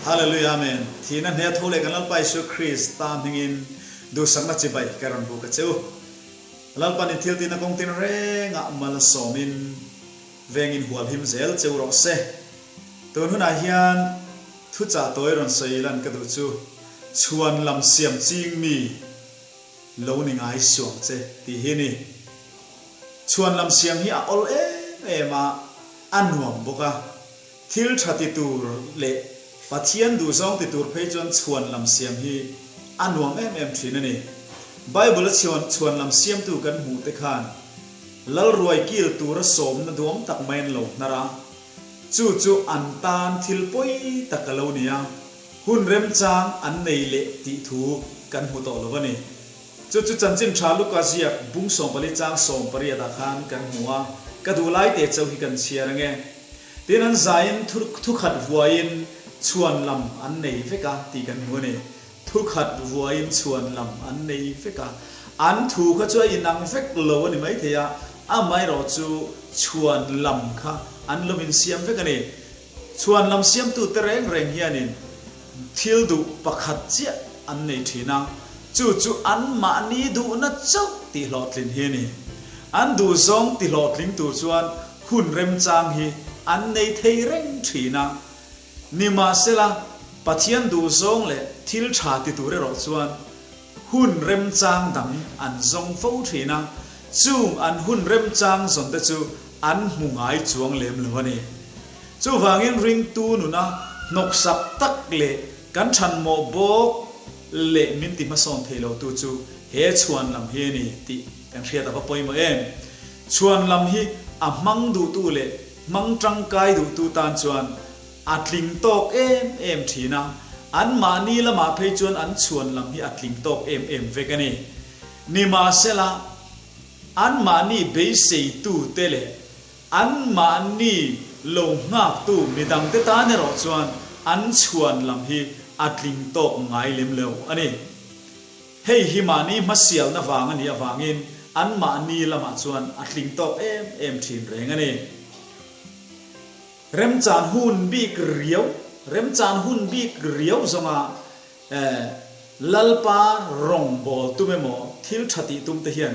Hallelujah Amen. Thihna hne tho leh kan Lalpa Isua Krista hmingin duhsakna chibai ka rawn buk a che u. Lalpan in thil tihna kawng tin rengah mal sawmin vengin hual him zel che u rawh se. Tun hunah hian thuchah tawi rawn sawi lan ka duh chu chhuan lam siam ching mi lo ni ngai suang che tih hi ni. Chhuan lam siam hi a awl em em a, a nuam bawk a. Thil tha ti tur leh Pathian duhzawng ti tur phei chuan chhuan lam siam hi a nuam em em thin a ni. Bible a chhuan chhuan lam siamtu kan hmuh te khan Lalruai kil tura sawmna duam tak mai an lo hnar a, chu chu an tan thil pawi tak a lo ni a, hun remchang an nei leh tih thu kan hmu tawh lo a ni. Chu chu chanchin tha Luka ziak bung 14 chang 18 ah khan kan hmu a, ka duh lai te chauh hi kan chhiar ange. Tin an zaiin thukhat vuaiin chhuan lam an nei vek a tih kan hmu a ni. Thukhat vuaiin chhuan lam an nei vek a, an thu kha chu a inang vek lo a ni maithei a, amaherawh chu chhuan lam kha an lo insiam vek a ni. Chhuan lam siamtute reng reng hianin thil duh pakhat chiah an nei thin a, chu chu anmahni duhna chauh tihhlawhtlin hi a ni. An duhzawng tihlawhtling tur chuan hun remchang hi an nei thei reng thin a. Nimahsela, Pathian duhzawng leh thil tha ti tur erawh chuan hun remchang dang an zawng fo thin a, chung an hun remchang zawn te chu an hmu ngai chuang lem lo a ni. Chuvangin ringtu nuna hnawksak tak leh kan thanmawh bawk leh min ti hmasawn thei lotu chu he chhuan lam hi a ni tih kan hriat a va pawimawh em. Chhuan lam hi a hmang duhtu leh hmang tangkai duhtu tan chuan a tling tawk em em thin a, anmahni lamah phei chuan an chhuan lam hi a tling tawk em em vek a ni. Nimahsela, anmahni beiseitute leh anmahni lo nghaktu midangte tan erawh chuan an chhuan lam hi a tling tawk ngai lem lo a ni. Hei hi mahni hmasialna vang a nih avangin anmahni lamah chuan a tling tawk em em thin reng a ni. Remchan hun bik riau, Remchan hun bik riau zawnga Lalpa rawngbawl tum emaw thil tha tih tum te hian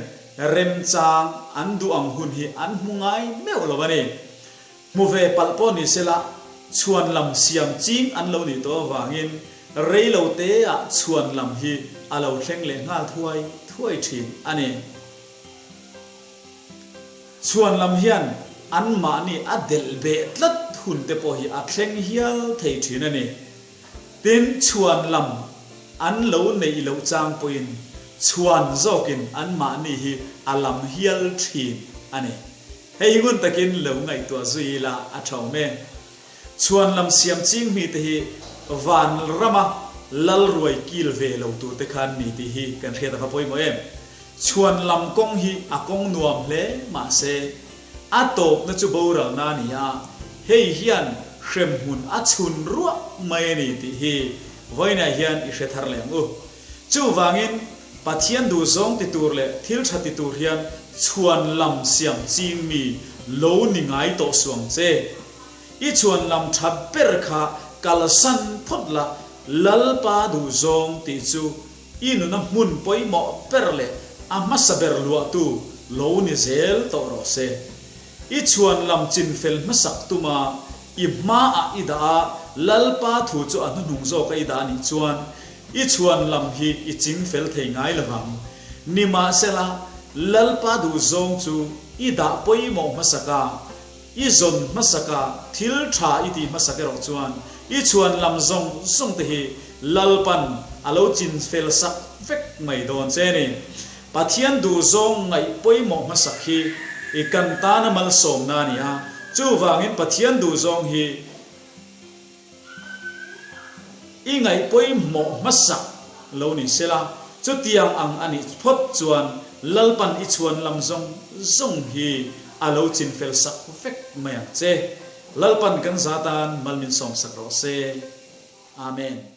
remchang an duh ang hun hi an hmu ngai meuh lo a ni. Hmu ve palh pawh ni sela chhuan lam siam ching an lo nih tawh avangin rei lo te ah chhuan lam hi a lo thleng leh nghal thuai thuai thin a ni. Chhuan lam hian anmahni a delh beh tlat hun te pawh hi a thleng hial thei thin a ni. Tin, chhuan lam an lo neih loh chang pawhin chhuan zawkin anmahni hi a lam hial thin a ni. Hei hi ngun takin lo ngaihtuah zui ila a tha awm e. Chhuan lam siam ching mite hi van rama lal ruai kil ve lo turte khan ni tih hi kan hriat a va pawimawh em. Chhuan lam kawng hi a kawng nuam hle mahse A tawpna chu boralna a ni a, hei hian hremhmun a chhun ruah mai a ni tih hi vawiinah hian i hre thar leh ang u. Chuvangin, Pathian duhzawng ti tur leh thil tha ti tur hian chhuan lam siam ching mi lo ni ngai tawh suang che. I chhuan lam tha ber kha kalsan phawt la, Lalpa duhzawng tih chu I nuna hmun pawimawh ber leh a hmasa ber luahtu lo ni zel tawh rawh se. I chhuan lam chinfel hmasak tuma i hmaah i dah a, Lalpa thu chu a hnuhnung zawka i dah anih chuan i chhuan lam hi i chingfel thei ngai lovang. Nimahsela, Lalpa duhzawng chu i dah pawimawh hmasak a, I zawn hmasaka thil tha i tih hmasak erawh chuan i chhuan lam zawng zawng te hi Lalpan a lo chin fel sak vek mai dawn che a ni. Pathian duhzawng ngaih pawimawh hmasak hi i kan tana malsawmna a ni a, chuvangin Pathian duhzawng hi I ngaihpawimawh hmasak lo ni sela, chutiang ang a nih phawt chuan Lalpan i chhuan lam zawng zawng hi a lo chinfel sak vek mai ang che. Lalpan kan za tan mal min sawmsak rawh se. Amen.